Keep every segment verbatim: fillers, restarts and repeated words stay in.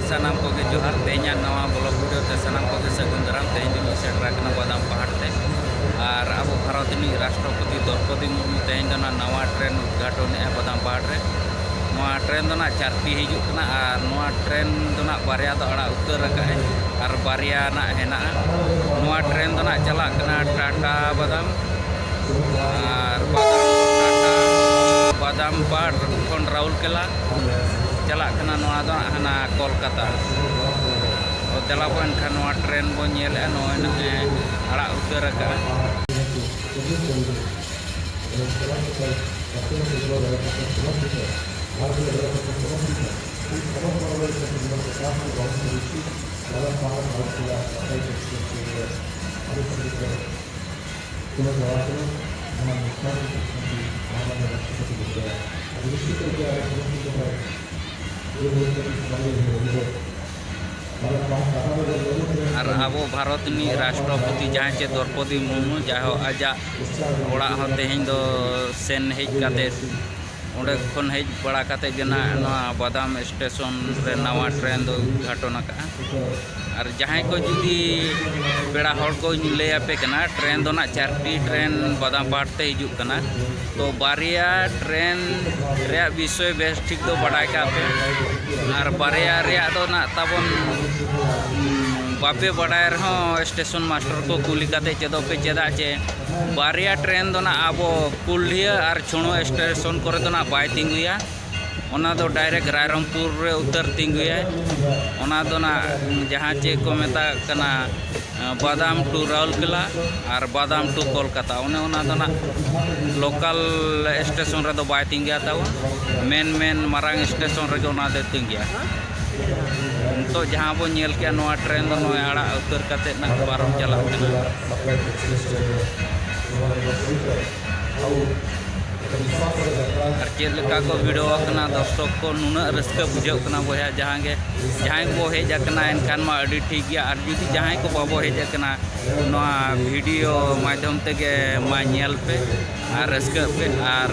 ᱥᱟᱱᱟᱢ ᱠᱚᱜᱮ ᱡᱚᱦᱟᱨ᱾ ᱛᱮᱦᱮᱧᱟᱜ ᱱᱟᱣᱟ ᱵᱞᱚᱜ ᱵᱷᱤᱰᱤᱭᱳ ᱛᱮ ᱥᱟᱱᱟᱢ ᱠᱚᱜᱮ ᱥᱟᱹᱜᱩᱱ ᱫᱟᱨᱟᱢ᱾ ᱛᱮᱦᱮᱧ ᱫᱚᱞᱤᱧ ᱥᱮᱴᱮᱨ ᱟᱠᱟᱱᱟ ᱵᱟᱫᱟᱢ ᱯᱟᱦᱟᱲ ᱛᱮ, ᱟᱨ ᱟᱵᱚ ᱵᱷᱟᱨᱚᱛ ᱨᱤᱱᱤᱡ ᱨᱟᱥᱴᱨᱚᱯᱚᱛᱤ ᱫᱨᱚᱣᱯᱚᱫᱤ ᱢᱩᱨᱢᱩ ᱛᱮᱦᱮᱧ ᱫᱚ ᱱᱟᱜ ᱱᱟᱣᱟ ᱴᱨᱮᱱ ᱩᱫᱽᱜᱷᱟᱴᱚᱱᱮᱜᱼᱟ ᱵᱟᱫᱟᱢ ᱯᱟᱦᱟᱲ ᱨᱮ᱾ ᱱᱚᱣᱟ ᱴᱨᱮᱱ ᱫᱚ ᱱᱟᱜ ᱪᱟᱨᱴᱤ ᱦᱤᱡᱩᱜ ᱠᱟᱱᱟ, ᱟᱨ ᱱᱚᱣᱟ ᱴᱨᱮᱱ ᱫᱚ ᱱᱟᱜ ᱵᱟᱨᱭᱟ ᱫᱚ ᱟᱲᱟᱜ ᱩᱛᱟᱹᱨ ᱟᱠᱟᱫᱼᱟᱭ ᱟᱨ ᱵᱟᱨᱭᱟ ᱱᱟᱜ ᱦᱮᱱᱟᱜᱼᱟ᱾ ᱱᱚᱣᱟ ᱴᱨᱮᱱ ᱫᱚ ᱱᱟᱜ ᱪᱟᱞᱟᱜ ᱠᱟᱱᱟ ᱴᱟᱴᱟ ᱵᱟᱫᱟᱢ, ᱟᱨ ᱵᱟᱫᱟᱢ ᱴᱟᱴᱟ, ᱵᱟᱫᱟᱢ ᱯᱟᱦᱟᱲ ᱠᱷᱚᱱ ᱨᱟᱩᱨᱠᱮᱞᱟ ᱪᱟᱞᱟᱜ ᱠᱟᱱᱟ᱾ ᱱᱚᱣᱟ ᱫᱚ ᱦᱟᱱᱟ ᱠᱳᱞᱠᱟᱛᱟ᱾ ᱛᱚ ᱫᱮᱞᱟ ᱵᱚ ᱮᱱᱠᱷᱟᱱ ᱱᱚᱣᱟ ᱴᱨᱮᱱ ᱵᱚᱱ ᱧᱮᱞᱮᱜᱼᱟ, ᱱᱚᱜᱼᱚᱭ ᱱᱟᱜ ᱮ ᱟᱲᱟᱜ ᱩᱛᱟᱹᱨ ᱟᱠᱟᱫᱼᱟ᱾ ᱟᱨ ᱟᱵᱚ ᱵᱷᱟᱨᱚᱛ ᱨᱤᱱᱤᱡ ᱨᱟᱥᱴᱨᱚᱯᱚᱛᱤ ᱡᱟᱦᱟᱸᱭ ᱪᱮ ᱫᱨᱚᱯᱚᱫᱤ ᱢᱩᱨᱢᱩ, ᱡᱟᱭᱦᱳᱠ, ᱟᱡᱟᱜ ᱚᱲᱟᱜ ᱦᱚᱸ ᱛᱮᱦᱮᱧ ᱫᱚ ᱥᱮᱱ ᱦᱮᱡ ᱠᱟᱛᱮ ᱚᱸᱰᱮ ᱠᱷᱚᱱ ᱦᱮᱡ ᱵᱟᱲᱟ ᱠᱟᱛᱮ ᱜᱮ ᱱᱟᱜ ᱱᱚᱣᱟ ᱵᱟᱫᱟᱢ ᱥᱴᱮᱥᱚᱱ ᱨᱮ ᱱᱟᱣᱟ ᱴᱨᱮᱱ ᱫᱚ ᱩᱫᱽᱜᱷᱟᱴᱚᱱ ᱟᱠᱟᱫᱼᱟ᱾ ᱟᱨ ᱡᱟᱦᱟᱸᱭ ᱠᱚ ᱡᱩᱫᱤ ᱯᱮᱲᱟ ᱦᱚᱲ ᱠᱚᱧ ᱞᱟᱹᱭ ᱟᱯᱮ ᱠᱟᱱᱟ, ᱴᱨᱮᱱ ᱫᱚ ᱱᱟᱜ ᱪᱟᱨᱴᱤ ᱴᱨᱮᱱ ᱵᱟᱫᱟᱢ ᱯᱟᱦᱟᱲ ᱛᱮ ᱦᱤᱡᱩᱜ ᱠᱟᱱᱟ᱾ ᱛᱚ ᱵᱟᱨᱭᱟ ᱴᱨᱮᱱ ᱨᱮᱭᱟᱜ ᱵᱤᱥᱚᱭ ᱵᱮᱥ ᱴᱷᱤᱠ ᱫᱚ ᱵᱟᱰᱟᱭ ᱠᱟᱜ ᱯᱮ, ᱟᱨ ᱵᱟᱨᱭᱟ ᱨᱮᱭᱟᱜ ᱫᱚ ᱱᱟᱜ ᱛᱟᱵᱚᱱ, ᱩᱸ, ᱵᱟᱯᱮ ᱵᱟᱰᱟᱭ ᱨᱮᱦᱚᱸ ᱥᱴᱮᱥᱚᱱ ᱢᱟᱥᱴᱟᱨ ᱠᱚ ᱠᱩᱞᱤ ᱠᱟᱛᱮ ᱪᱮᱫᱚᱜ ᱯᱮ, ᱪᱮᱫᱟᱜ ᱪᱮ ᱵᱟᱨᱭᱟ ᱴᱨᱮᱱ ᱫᱚ ᱱᱟᱜ ᱟᱵᱚ ᱠᱩᱞᱰᱤᱦᱟᱹ ᱟᱨ ᱪᱷᱩᱬᱩ ᱥᱴᱮᱥᱚᱱ ᱠᱚᱨᱮ ᱫᱚ ᱱᱟᱜ ᱵᱟᱭ ᱛᱤᱸᱜᱩᱭᱟ᱾ ᱚᱱᱟ ᱫᱚ ᱰᱟᱭᱨᱮᱠᱴ ᱨᱟᱭᱨᱚᱝᱯᱩᱨ ᱨᱮ ᱩᱛᱟᱹᱨ ᱛᱤᱸᱜᱩᱭᱟᱭ᱾ ᱚᱱᱟ ᱫᱚ ᱱᱟᱜ ᱡᱟᱦᱟᱸ ᱪᱮᱫ ᱠᱚ ᱢᱮᱛᱟᱜ ᱠᱟᱱᱟ, ᱵᱟᱫᱟᱢ ᱴᱩ ᱨᱟᱩᱨᱠᱮᱞᱟ ᱟᱨ ᱵᱟᱫᱟᱢ ᱴᱩ ᱠᱳᱞᱠᱟᱛᱟ, ᱚᱱᱮ ᱚᱱᱟ ᱫᱚ ᱱᱟᱜ ᱞᱳᱠᱟᱞ ᱥᱴᱮᱥᱚᱱ ᱨᱮᱫᱚ ᱵᱟᱭ ᱛᱤᱸᱜᱩᱭᱟ ᱛᱟᱵᱚᱱ, ᱢᱮᱱ ᱢᱮᱱ ᱢᱟᱨᱟᱝ ᱥᱴᱮᱥᱚᱱ ᱨᱮᱜᱮ ᱚᱱᱟ ᱫᱚᱭ ᱛᱤᱸᱜᱩᱭᱟ᱾ ᱱᱤᱛᱚᱜ ᱡᱟᱦᱟᱸ ᱵᱚᱱ ᱧᱮᱞ ᱠᱮᱜᱼᱟ, ᱱᱚᱣᱟ ᱴᱨᱮᱱ ᱫᱚ ᱱᱚᱜᱼᱚᱭ ᱟᱲᱟᱜ ᱩᱛᱟᱹᱨ ᱠᱟᱛᱮᱫ ᱱᱟᱜ ᱯᱟᱨᱚᱢ ᱪᱟᱞᱟᱜ ᱠᱟᱱᱟ᱾ ᱟᱨ ᱪᱮᱫ ᱞᱮᱠᱟ ᱠᱚ ᱵᱷᱤᱲᱚ ᱟᱠᱟᱱᱟ ᱫᱚᱨᱥᱚᱠ ᱠᱚ, ᱱᱩᱱᱟᱹᱜ ᱨᱟᱹᱥᱠᱟᱹ ᱵᱩᱡᱷᱟᱹᱜ ᱠᱟᱱᱟ ᱵᱚᱭᱦᱟ᱾ ᱡᱟᱦᱟᱸ ᱜᱮ, ᱡᱟᱦᱟᱸᱭ ᱠᱚ ᱦᱮᱡ ᱟᱠᱟᱱᱟ ᱮᱱᱠᱷᱟᱱ ᱢᱟ ᱟᱹᱰᱤ ᱴᱷᱤᱠ ᱜᱮᱭᱟ, ᱟᱨ ᱡᱩᱫᱤ ᱡᱟᱦᱟᱸᱭ ᱠᱚ ᱵᱟᱵᱚ ᱦᱮᱡ ᱟᱠᱟᱱᱟ, ᱱᱚᱣᱟ ᱵᱷᱤᱰᱤᱭᱳ ᱢᱟᱫᱽᱫᱷᱚᱢ ᱛᱮᱜᱮ ᱢᱟ ᱧᱮᱞ ᱯᱮ ᱟᱨ ᱨᱟᱹᱥᱠᱟᱹᱜ ᱯᱮ, ᱟᱨ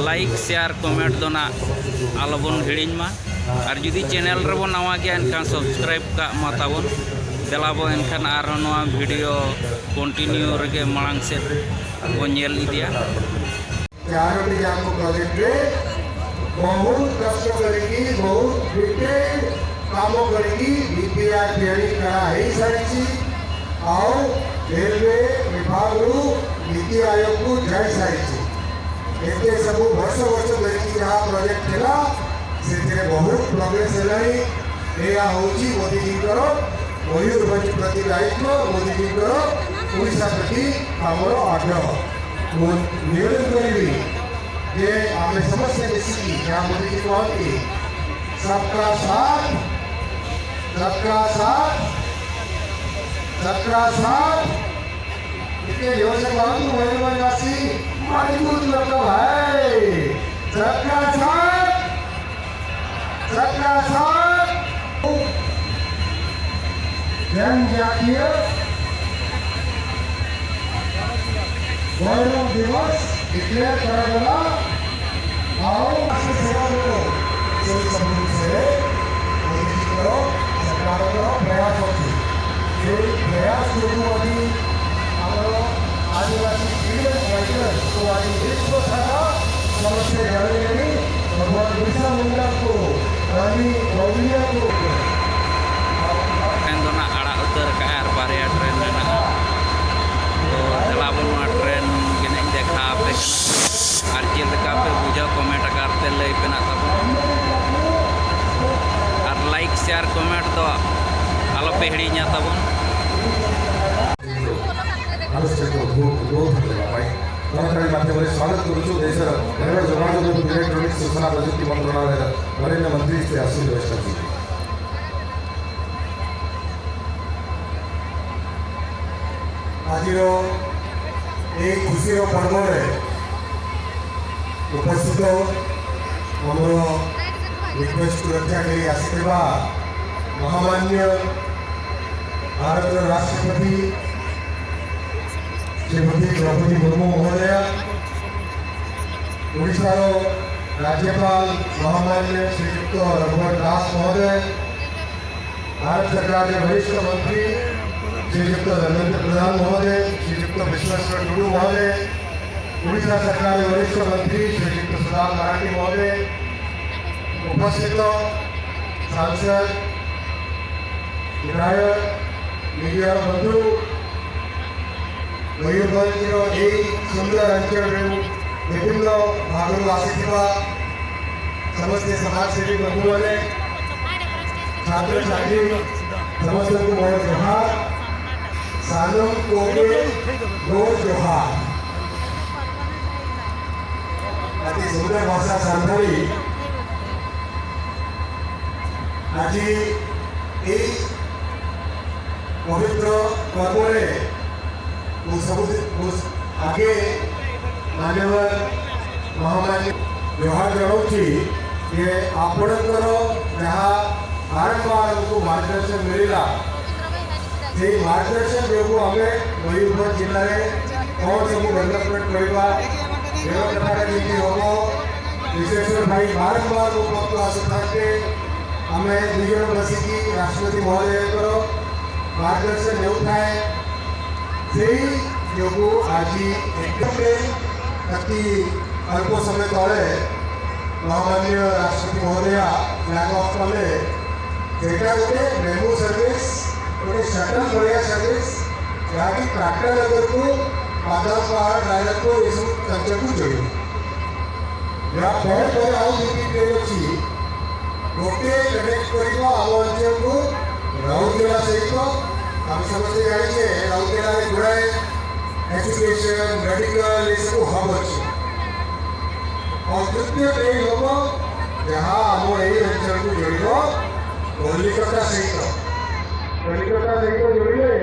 ᱞᱟᱭᱤᱠ, ᱥᱮᱭᱟᱨ, ᱠᱚᱢᱮᱱᱴ ᱫᱚ ᱱᱟᱜ ᱟᱞᱚᱵᱚᱱ ᱦᱤᱲᱤᱧ ᱢᱟ᱾ ᱟᱨ ᱡᱩᱫᱤ ᱪᱮᱱᱮᱞ ᱨᱮᱵᱚᱱ ᱱᱟᱣᱟ ᱜᱮᱭᱟ, ᱮᱱᱠᱷᱟᱱ ᱥᱟᱵᱥᱠᱨᱟᱭᱤᱵ ᱠᱟᱜ ᱢᱟ ᱛᱟᱵᱚᱱ᱾ ᱫᱮᱞᱟ ᱵᱚ ᱮᱱᱠᱷᱟᱱ ᱟᱨᱦᱚᱸ ᱱᱚᱣᱟ ᱵᱷᱤᱰᱤᱭᱳ ᱠᱚᱱᱴᱤᱱᱤᱭᱩ ᱨᱮᱜᱮ ᱢᱟᱲᱟᱝ ᱥᱮᱫ ᱵᱚᱱ ᱧᱮᱞ ᱤᱫᱤᱭᱟ᱾ ଚାରୋଟି ଯାକ ପ୍ରୋଜେକ୍ଟରେ ବହୁତ କଷ୍ଟ କରିକି, ବହୁତ ଡିଟେଲ କାମ କରିକି ଡିପିଆର ତିଆରି କରାହେଇ ସାରିଛି। ଆଉ ରେଲୱେ ବିଭାଗରୁ ନୀତି ଆୟୋଗକୁ ଯାଇ ସାରିଛି। ଏତେ ସବୁ ବର୍ଷ ବର୍ଷ ଧରିକି ଯାହା ପ୍ରୋଜେକ୍ଟ ଥିଲା, ସେଥିରେ ବହୁତ ପ୍ରୋଗ୍ରେସ ହେଲାଣି। ଏହା ହେଉଛି ମୋଦିଜୀଙ୍କର ମୟୂରଭଞ୍ଜ ପ୍ରତି ଦାୟିତ୍ୱ, ମୋଦିଜୀଙ୍କର ଓଡ଼ିଶା ପ୍ରତି ଆମର ଆଗ୍ରହ। ମୁଁ ନିବେଦନ କରିବି ଯେ ଆମେ ସମସ୍ତେ ମିଶିକି ଯାହା ମୋଦିଜୀ କହନ୍ତି, ସବକା ସାଥ, ସବକା ସାଥ, ସବକା ସାଥ। ଟିକେ ଜୋରସେ କହନ୍ତୁ ମୟୂରଭଞ୍ଜବାସୀ, ମଜବୁତ ଲୋକ ଭାଇ। ସବକା ସାଥ, ସବକା ସାଥ। जनजातीय ଗୌरव ଦିବସ ଡିକ୍ଲେୟାର କରାଗଲା। ଆଉ ସେ ସେବା ଲୋକ, ସେଇ ସବୁ ବିଷୟରେ ମୋଦିଜୀଙ୍କର, ସରକାରଙ୍କର ପ୍ରୟାସ ଅଛି। ସେଇ ପ୍ରୟାସ ଯୋଗୁଁ ଆଜି ଆମର ଆଦିବାସୀ ଫ୍ରିଡମ ଫାଇଟର୍ସକୁ ଆଜି ବିଶ୍ୱ ସାରା ସମସ୍ତେ ଜାଣିଲେଣି। ଭଗବାନ ବିର୍ସା ମୁଣ୍ଡାଙ୍କୁ, ରାନୀ ଗୌରିୟାଙ୍କୁ। ᱴᱨᱮᱱ ᱫᱚ ᱱᱟᱜ ᱟᱲᱟᱜ ᱩᱛᱟᱹᱨ ᱠᱟᱜᱼᱟ ᱟᱨ ᱵᱟᱨᱭᱟ ᱴᱨᱮᱱ ᱢᱮᱱᱟᱜᱼᱟ᱾ ᱛᱚ ᱫᱮᱞᱟ ᱵᱚᱱ ᱱᱚᱣᱟ ᱴᱨᱮᱱ ᱜᱮ ᱱᱟᱜ ᱤᱧ ᱫᱮᱠᱷᱟᱣ ᱟᱯᱮ ᱠᱟᱱᱟ᱾ ᱟᱨ ᱪᱮᱫ ᱞᱮᱠᱟ ᱯᱮ ᱵᱩᱡᱷᱟᱹᱣ, ᱠᱚᱢᱮᱱᱴ ᱟᱠᱟᱨ ᱛᱮ ᱞᱟᱹᱭ ᱯᱮ ᱱᱟᱜ ᱛᱟᱵᱚᱱ᱾ ᱟᱨ ᱞᱟᱭᱤᱠ, ᱥᱮᱭᱟᱨ, ᱠᱚᱢᱮᱱᱴ ᱫᱚ ᱟᱞᱚᱯᱮ ᱦᱤᱲᱤᱧᱟ ᱛᱟᱵᱚᱱ᱾ ଆବଶ୍ୟକ ବହୁତ, ବହୁତ ଧନ୍ୟବାଦ ଭାଇ। ସରକାରୀ ମାଧ୍ୟମରେ ସ୍ୱାଗତ କରୁଛୁ ଦେଶର ରେଳ ଯୋଗାଯୋଗ ଏବଂ ଇଲେକ୍ଟ୍ରୋନିକ୍ସ ସୂଚନା ପ୍ରଯୁକ୍ତି ମନ୍ତ୍ରଣାଳୟର ବରେଣ୍ୟ ମନ୍ତ୍ରୀ ଶ୍ରୀ ଅଶ୍ୱିନୀ ବୈଷ୍ଣବଜୀ। ଆଜିର ଏହି ଖୁସିର ପର୍ବରେ ଉପସ୍ଥିତ ଆମର ରିକ୍ୱେଷ୍ଟକୁ ରକ୍ଷା କରି ଆସିଥିବା ମହାମାନ୍ୟ ଭାରତର ରାଷ୍ଟ୍ରପତି ଶ୍ରୀମତୀ ଦ୍ରୌପଦୀ ମୁର୍ମୁ ମହୋଦୟା, ଓଡ଼ିଶାର राज्यपाल महामान्य श्रीयुक्त रघुवर दास महोदय, भारत सरकार के वरिष्ठ मंत्री श्रीयुक्त धर्मेंद्र प्रधान महोदय, श्रीयुक्त विश्वेश्वर टुडू महोदय, उड़ीसा सरकार के वरिष्ठ मंत्री श्रीयुक्त सुदाम मराठी महोदय, उपस्थित सांसद, विधायक, मीडिया बंधु, ମୟୂରଭଞ୍ଜର ଏହି ସୁନ୍ଦର ଅଞ୍ଚଳରୁ ବିଭିନ୍ନ ଭାଗରୁ ଆସିଥିବା ସମସ୍ତ ସମାଜସେବୀ ବନ୍ଧୁମାନେ, ଛାତ୍ରଛାତ୍ରୀ, ସମସ୍ତଙ୍କୁ ମୋର ଜୁହାର। ସାନମ କୋକେ ଗୋ ଜୁହାର। ଅତି ସୁନ୍ଦର ଭାଷା ସାନ୍ତାଳୀ। ଆଜି ଏହି ପବିତ୍ର ପର୍ବରେ ମୁଁ ସବୁ, ମୁଁ ଆଗେ ମାନ୍ୟବର ମହାମାନ୍ୟ ଜୁହାର ଜଣାଉଛି ଯେ ଆପଣଙ୍କର ଯାହା ବାରମ୍ବାର ଆମକୁ ମାର୍ଗଦର୍ଶନ ମିଳିଲା, ସେଇ ମାର୍ଗଦର୍ଶନ ଯୋଗୁଁ ଆମେ ମୟୂରଭଞ୍ଜ ଜିଲ୍ଲାରେ କ'ଣ ସବୁ ଡେଭଲପମେଣ୍ଟ କରିବା, ରେଳ କଥାଟା କେମିତି ହବ, ବିଶେଷ ଭାଇ ବାରମ୍ବାର ମୋ ପାଖକୁ ଆସୁଥାନ୍ତେ, ଆମେ ଦୁଇ ଜଣ ବସିକି ରାଷ୍ଟ୍ରପତି ମହୋଦୟଙ୍କର ମାର୍ଗଦର୍ଶନ ନେଉଥାଏ। ସେଇ ଯୋଗୁଁ ଆଜି ଏକଦମରେ ଅତି ଅଳ୍ପ ସମୟ ତଳେ ମହାମାନ୍ୟ ରାଷ୍ଟ୍ରପତି ମହୋଦୟା ଫ୍ଲାଗ ଅଫ୍ କଲେ। ସେଇଟା ଗୋଟେ ମେମୁ ସର୍ଭିସ, ଗୋଟେ ସଟଲ ଭଳିଆ ସର୍ଭିସ, ଯାହାକି ଟାଟା ନଗରକୁ, ବାଦାମ ପାହାଡ଼, ରାଇରଙ୍ଗପୁର ଏସବୁ ଅଞ୍ଚଳକୁ ଯୋଡ଼ିବ। ଯାହା ପରେ ପରେ ଆଉ ଦୁଇଟି ଟ୍ରେନ୍ ଅଛି, ଗୋଟେ କନେକ୍ଟ କରିବ ଆମ ଅଞ୍ଚଳକୁ ରାଉରକେଲା ସହିତ। ଆମେ ସମସ୍ତେ ଜାଣିଛେ ରାଉରକେଲାରେ ଗୁଡ଼ାଏ ଏଜୁକେସନ, ମେଡିକାଲ ଏସବୁ ହବ୍ ଅଛି। ଆଉ ତୃତୀୟ ଟ୍ରେନ୍ ହବ ଯାହା ଆମ ଏହି ଅଞ୍ଚଳକୁ ଯୋଡ଼ିବ କଲିକତା ସହିତ। କଲିକତା ସହିତ ଯୋଡ଼ିଲେ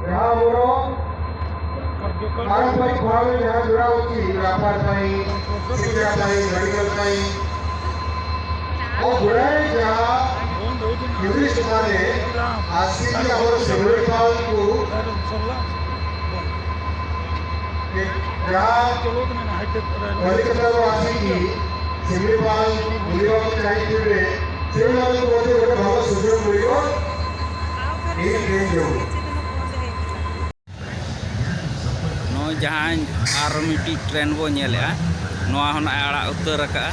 ଯାହା ଆମର ପାରମ୍ପରିକ ଭାବେ ଯାହା ଯୋଡ଼ା ହେଉଛି, ବ୍ୟାପାର ପାଇଁ, ଶିକ୍ଷା ପାଇଁ, ମେଡିକାଲ ପାଇଁ, ଆଉ ଗୁଡ଼ାଏ ଯାହା ଟୁରିଷ୍ଟ ମାନେ ଆସିକି ଆମର ଶିମିଳିପାଳକୁ ଯାହା କଲିକତାରୁ ଆସିକି ଶିମିଳିପାଳ ବୁଲିବାକୁ ଚାହିଁଥିବେ, ସେମାନଙ୍କୁ ମଧ୍ୟ ଗୋଟେ ଭଲ ସୁଯୋଗ ମିଳିବ ଏଇ ଟ୍ରେନ୍ ଯୋଗୁଁ। ᱱᱚᱜᱼᱚᱭ ᱡᱟᱦᱟᱸ ᱟᱨ ᱢᱤᱫᱴᱤᱡ ᱴᱨᱮᱱ ᱵᱚ ᱧᱮᱞᱮᱜᱼᱟ, ᱱᱚᱣᱟ ᱦᱚᱸ ᱱᱟᱜ ᱮ ᱟᱲᱟᱜ ᱩᱛᱟᱹᱨ ᱟᱠᱟᱜᱼᱟ᱾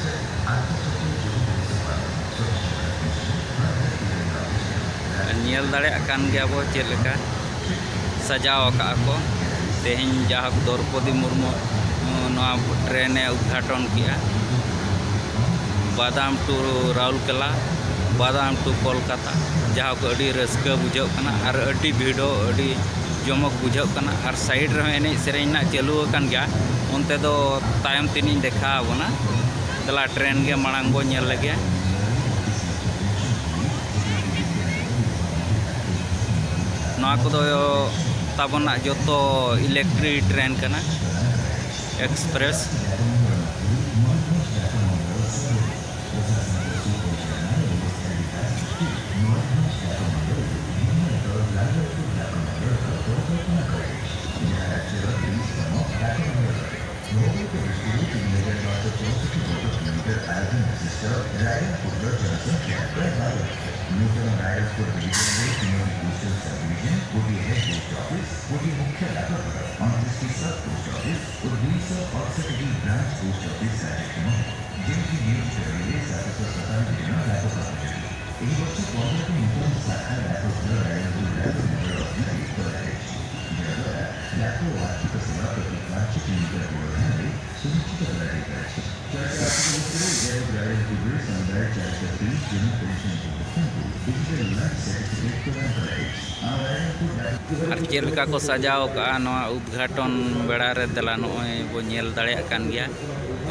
ᱧᱮᱞ ᱫᱟᱲᱮᱭᱟᱜ ᱠᱟᱱ ᱜᱮᱭᱟ ᱵᱚ ᱪᱮᱫ ᱞᱮᱠᱟ ᱥᱟᱡᱟᱣ ᱟᱠᱟᱜᱼᱟ ᱠᱚ᱾ ᱛᱮᱦᱮᱧ ᱡᱟᱦᱳᱠ ᱫᱨᱚᱣᱯᱚᱫᱤ ᱢᱩᱨᱢᱩ ᱱᱚᱣᱟ ᱴᱨᱮᱱ ᱮ ᱩᱫᱽᱜᱷᱟᱴᱚᱱ ᱠᱮᱜᱼᱟ, ᱵᱟᱫᱟᱢ ᱴᱩ ᱨᱟᱩᱨᱠᱮᱞᱟ, ᱵᱟᱫᱟᱢ ᱴᱩ ᱠᱳᱞᱠᱟᱛᱟ᱾ ᱡᱟᱦᱳᱠ ᱟᱹᱰᱤ ᱨᱟᱹᱥᱠᱟᱹ ᱵᱩᱡᱷᱟᱹᱜ ᱠᱟᱱᱟ ᱟᱨ ᱟᱹᱰᱤ ᱵᱷᱤᱲᱚᱜ, ᱟᱹᱰᱤ ᱡᱚᱢᱚᱠ ᱵᱩᱡᱷᱟᱹᱜ ᱠᱟᱱᱟ᱾ ᱟᱨ ᱥᱟᱭᱤᱰ ᱨᱮᱦᱚᱸ ᱮᱱᱮᱡ ᱥᱮᱨᱮᱧ ᱨᱮᱱᱟᱜ ᱪᱟᱹᱞᱩ ᱟᱠᱟᱱ ᱜᱮᱭᱟ, ᱚᱱᱛᱮ ᱫᱚ ᱛᱟᱭᱚᱢ ᱛᱮᱞᱤᱧ ᱫᱮᱠᱷᱟᱣ ᱟᱵᱚᱱᱟ᱾ ᱫᱮᱞᱟ ᱴᱨᱮᱱ ᱜᱮ ᱢᱟᱲᱟᱝ ᱵᱚ ᱧᱮᱞ ᱞᱮᱜᱮ᱾ ᱱᱚᱣᱟ ᱠᱚᱫᱚ ᱛᱟᱵᱚᱱᱟᱜ ᱡᱚᱛᱚ ᱤᱞᱮᱠᱴᱨᱤᱠ ᱴᱨᱮᱱ ᱠᱟᱱᱟ, ᱮᱠᱥᱯᱨᱮᱥ᱾ ᱟᱨ ᱪᱮᱫ ᱞᱮᱠᱟ ᱠᱚ ᱥᱟᱡᱟᱣ ᱠᱟᱜᱼᱟ ᱱᱚᱣᱟ ᱩᱫᱽᱜᱷᱟᱴᱚᱱ ᱵᱮᱲᱟ ᱨᱮ, ᱫᱮᱞᱟ ᱱᱚᱜᱼᱚᱭ ᱵᱚ ᱧᱮᱞ ᱫᱟᱲᱮᱭᱟᱜ ᱠᱟᱱ ᱜᱮᱭᱟ,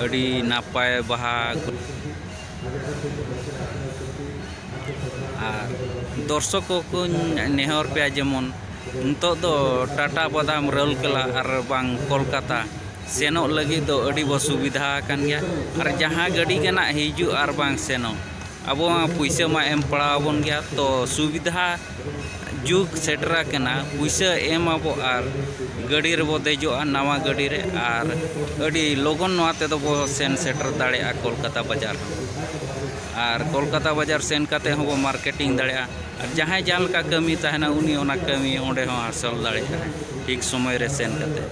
ᱟᱹᱰᱤ ᱱᱟᱯᱟᱭ ᱵᱟᱦᱟ᱾ ᱟᱨ ᱫᱚᱨᱥᱚᱠ ᱠᱚᱧ ᱱᱮᱦᱚᱨ ᱯᱮᱭᱟ, ᱡᱮᱢᱚᱱ ᱱᱤᱛᱚᱜ ᱫᱚ ᱴᱟᱴᱟ ᱵᱟᱫᱟᱢ ᱨᱟᱩᱨᱠᱮᱞᱟ ᱟᱨ ᱵᱟᱝ ᱠᱳᱞᱠᱟᱛᱟ ᱥᱮᱱᱚᱜ ᱞᱟᱹᱜᱤᱫ ᱫᱚ ᱟᱹᱰᱤ ᱵᱚ ᱥᱩᱵᱤᱫᱷᱟ ᱟᱠᱟᱱ ᱜᱮᱭᱟ᱾ ᱟᱨ ᱡᱟᱦᱟᱸ ᱜᱟᱹᱰᱤ ᱜᱮ ᱱᱟᱜ ᱦᱤᱡᱩᱜ ᱟᱨ ᱵᱟᱝ ᱥᱮᱱᱚᱜ, ᱟᱵᱚ ᱢᱟ ᱯᱩᱭᱥᱟᱹ ᱢᱟ ᱮᱢ ᱯᱟᱲᱟᱣ ᱟᱵᱚᱱ ᱜᱮᱭᱟ᱾ ᱛᱚ ᱥᱩᱵᱤᱫᱷᱟ ᱡᱩᱜᱽ ᱥᱮᱴᱮᱨ ᱟᱠᱟᱱᱟ, ᱯᱩᱭᱥᱟᱹ ᱮᱢ ᱟᱵᱚ ᱟᱨ ᱜᱟᱹᱰᱤ ᱨᱮᱵᱚ ᱫᱮᱡᱚᱜᱼᱟ, ᱱᱟᱣᱟ ᱜᱟᱹᱰᱤ ᱨᱮ, ᱟᱨ ᱟᱹᱰᱤ ᱞᱚᱜᱚᱱ ᱱᱚᱣᱟ ᱛᱮᱫᱚ ᱵᱚ ᱥᱮᱱ ᱥᱮᱴᱮᱨ ᱫᱟᱲᱮᱭᱟᱜᱼᱟ ᱠᱳᱞᱠᱟᱛᱟ ᱵᱟᱡᱟᱨ ᱦᱚᱸ᱾ ᱟᱨ ᱠᱳᱞᱠᱟᱛᱟ ᱵᱟᱡᱟᱨ ᱥᱮᱱ ᱠᱟᱛᱮ ᱦᱚᱸᱵᱚ ᱢᱟᱨᱠᱮᱴᱤᱝ ᱫᱟᱲᱮᱭᱟᱜᱼᱟ᱾ ᱟᱨ ᱡᱟᱦᱟᱸᱭ ᱡᱟᱦᱟᱸ ᱞᱮᱠᱟ ᱠᱟᱹᱢᱤ ᱛᱟᱦᱮᱱᱟ, ᱩᱱᱤ ᱚᱱᱟ ᱠᱟᱹᱢᱤ ᱚᱸᱰᱮ ᱦᱚᱸ ᱦᱟᱥᱚᱞ ᱫᱟᱲᱮᱭᱟᱜᱼᱟ ᱴᱷᱤᱠ ᱥᱚᱢᱚᱭ ᱨᱮ ᱥᱮᱱ ᱠᱟᱛᱮ᱾